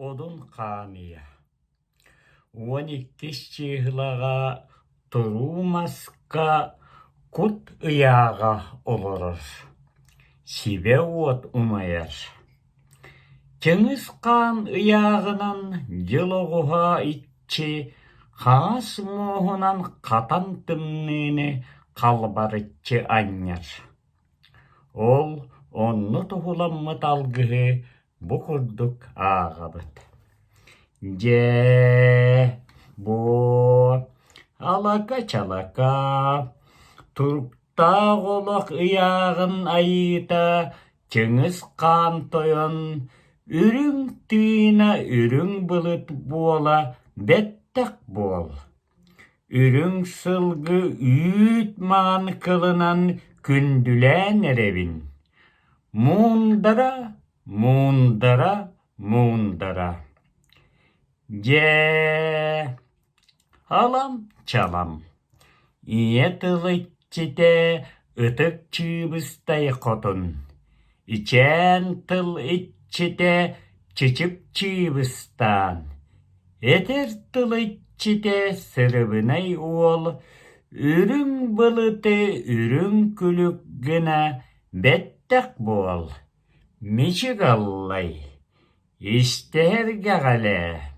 Одун Хаан ыйа 12 чыыһылаҕа туруу маска кут ыйааҕа олорор, сибэ уот умайар. Чыҥыс Хаан ыйааҕынан дьыл оҕуһа иччи хаҥас муоһунан хатан тымныыны халбарыччы анньар. Ол онно туһуламмыт алгыһы бу курдук ааҕабыт: Дьээ, буо, алака-чалака, туруктаах олох ыйааҕын айыыта Чыҥыс Хаан тойон үрүҥ тыына үрүҥ былыт буола бэттэх буол Үрүҥ сылгы үүт маҥан кылынан күндүлээн эрэбин. Муундара, муундара, муундара. Дьээ, алам-чалам, ийэ тыл иччитэ Ытык Чыыбыстай хотун, ичээн тыл иччитэ Чычып Чыыбыстаан, Этэр тыл иччитэ Сырыбынай уол үрүҥ былыты үрүҥ күлүк гына бэттэх буол, мичик аллай, истэһэргэҕэлээ,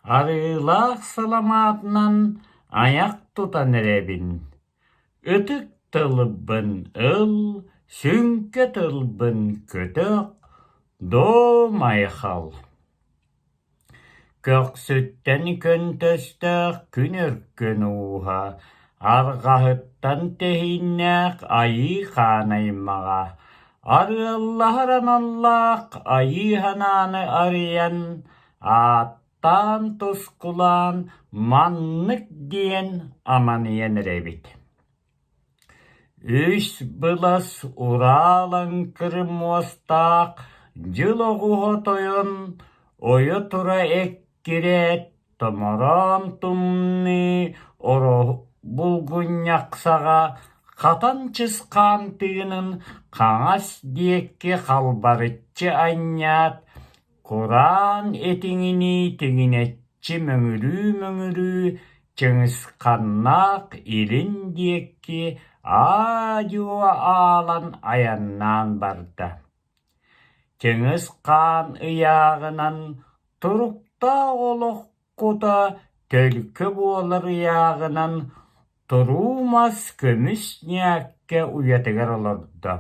арыылаах саламаатынан айах тутан эрэбин, ытык тылбын ыл, сүҥкэ тылбын көтөх, доо майхал Көхсүттэн көнтөстөөх күн өркөн ууһа, арҕаһыттан тэһииннээх айыы хаан аймаҕа, арыаллаһар аналлаах айыы санааны арыйан, ааттаан тускулаан маннык диэн аманыйан эрэбит Үс былас ураалаҥкыр муостаах дьыл оҕуһа тойон ойо тура эккирээт томороон тымныы булгунньах саҕа хатан чысхаан тыынын хаҥас диэки халбарыччы анньаат Кураан этиҥинии тиҥинэччи мөҥүрүү-мөҥүрүү Чыҥысханнаах илин диэки аа-дьуо аалан айаннаан барда. Чыҥыс Хаан ыйааҕынан туруктаах олох кута төлкө буолар ыйааҕынан туруу мас көмүс ньээккэ уйатыгар олордо.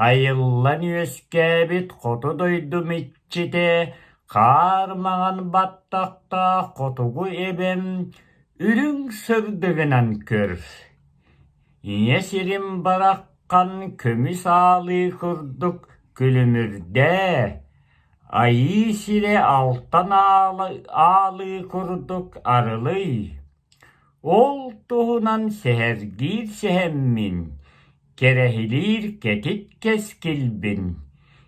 Айыллан үөскээбит хоту дойдум иччитэ, хаар маҥан баттахтаах хотугу эбэм үрүҥ сырдыгынан көр. Ийэ сирим бараххан көмүс аалыы курдук күлүмүрдээ, айыы сирэ алтан аалыы курдук арылый. Ол туһунан сэһэргиир сэһэммин, кэрэһилиир кэтит кэскилбин,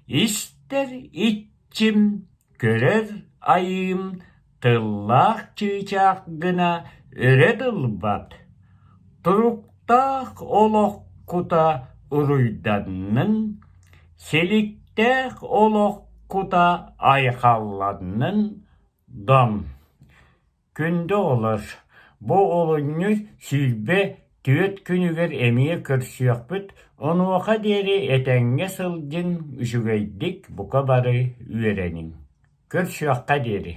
истэр иччим, көрөр айыым тыллаах чыычаах гына өрө дылбат, туруктаах олох кута уруйданнын, силиктээх олох кута айхалланнын дом Күндү оҕолор, бу олунньу 24 күнүгэр эмиэ көрсүөхпүт, онуоха диэри этэҥҥэ сылдьыҥ, үчүгэйдик бука бары үөрэниҥ. Көрсүөххэ диэри.